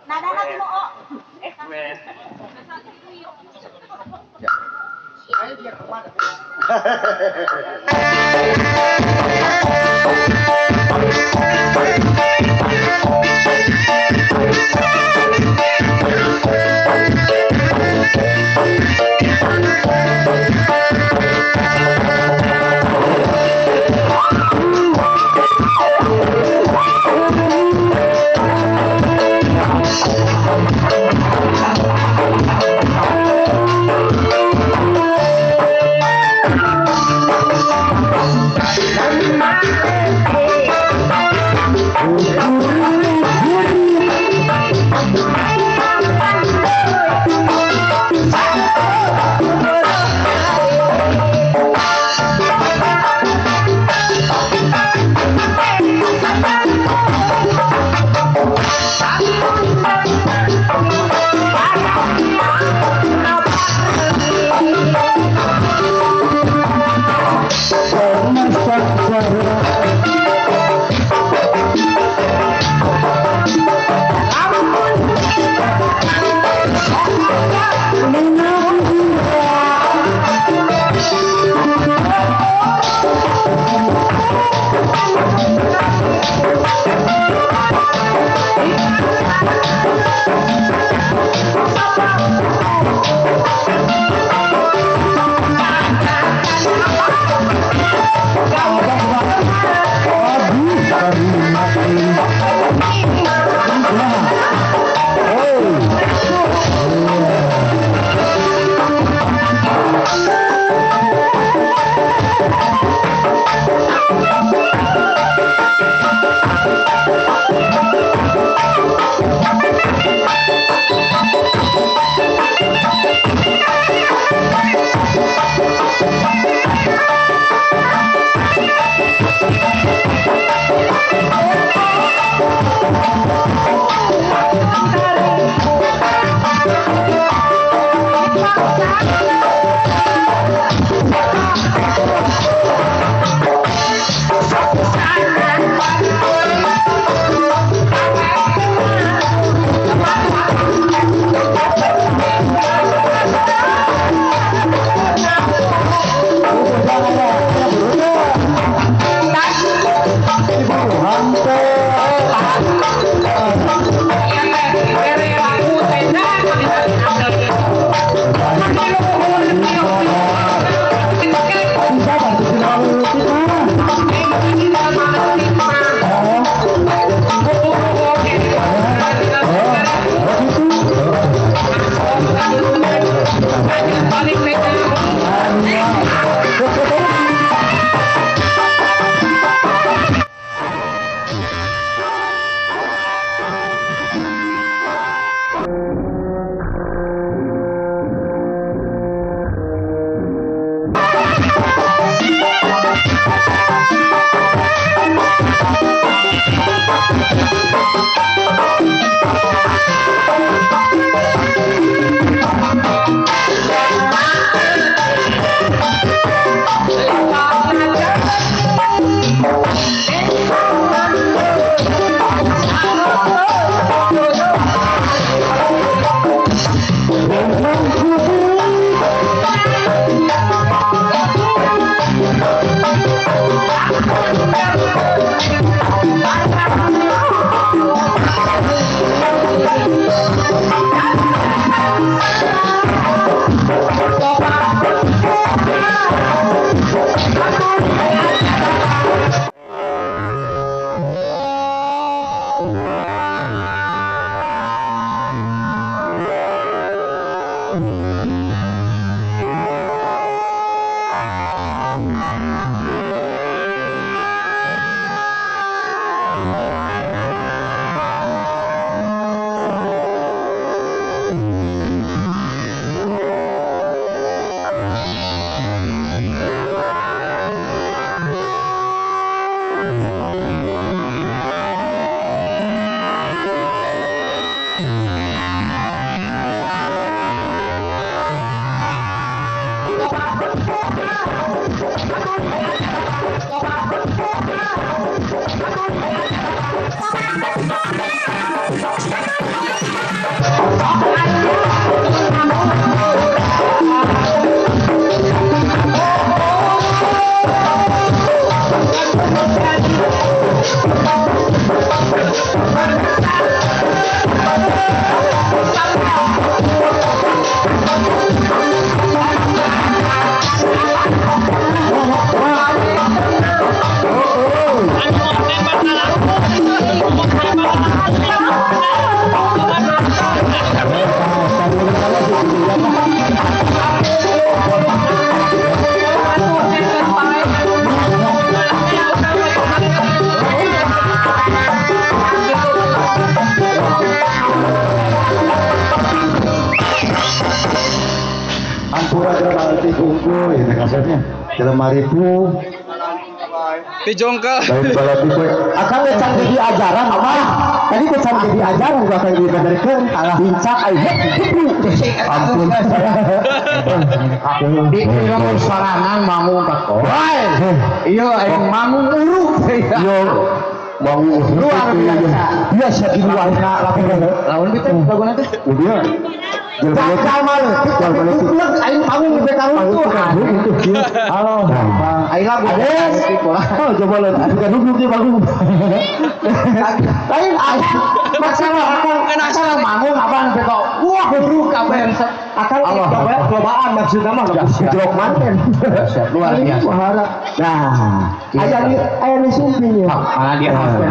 Nadana tinu o. Masak. 5.000. Dijongkel. Lain balad koe. Akang ge can jadi ajaran apa? Tadi ge can jadi ajaran gua akan dibenerkeun. Pincak ai hek. Ampun. Di lamun sorangan manggung ka koe. Iya aing manggung uruk. Iya. Manggung luar biasa. Biasa di luar lawan bite laguna teh. Udah. Gagal malu, tapi aing panggung di karuntuh. Halo, aing lagu Ades. Oh, coba lihat, bukan duduk di panggung. Lain masalah akang manggung abang beto. Wah, guru kabeh. Akang cobaan maksudna mah gejlok manten. Luar biasa. Nah, aya nu sumping ya. Malah dia harus.